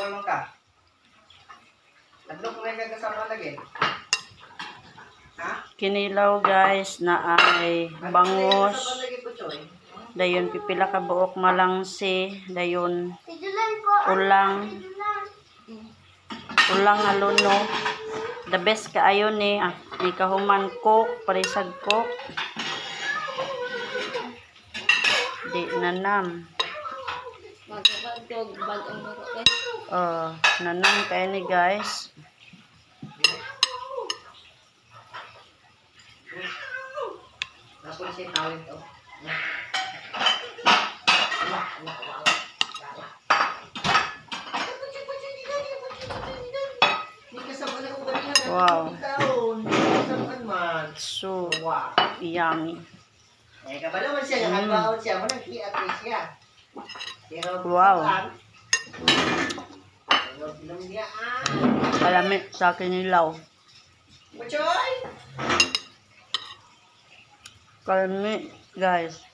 Naman ka. Nadlok mo yung kasama lagi. Ha? Kinilaw, guys, na ay bangus. Kasama lagi po, Choy. Dayon pipila ka buok malangsi, dayon Tidulan ko. ulang, Tidulan. Ulang aluno. The best kaayo ni ah, ni kahuman cook, parisag cook. Di nanam. Magkakadog, bagong laro eh. Oh, nanam kay ni, guys. Napun siya tawin to. Wow. Wow. Man. So Wow. yummy. Eh, kabalo man siya, nakagbaon siya, mo nang kiat ni siya. Pero, Wow. Pero, silong niya, ah. Kalamit sa kinilaw. Puchoy! Kalamit, guys.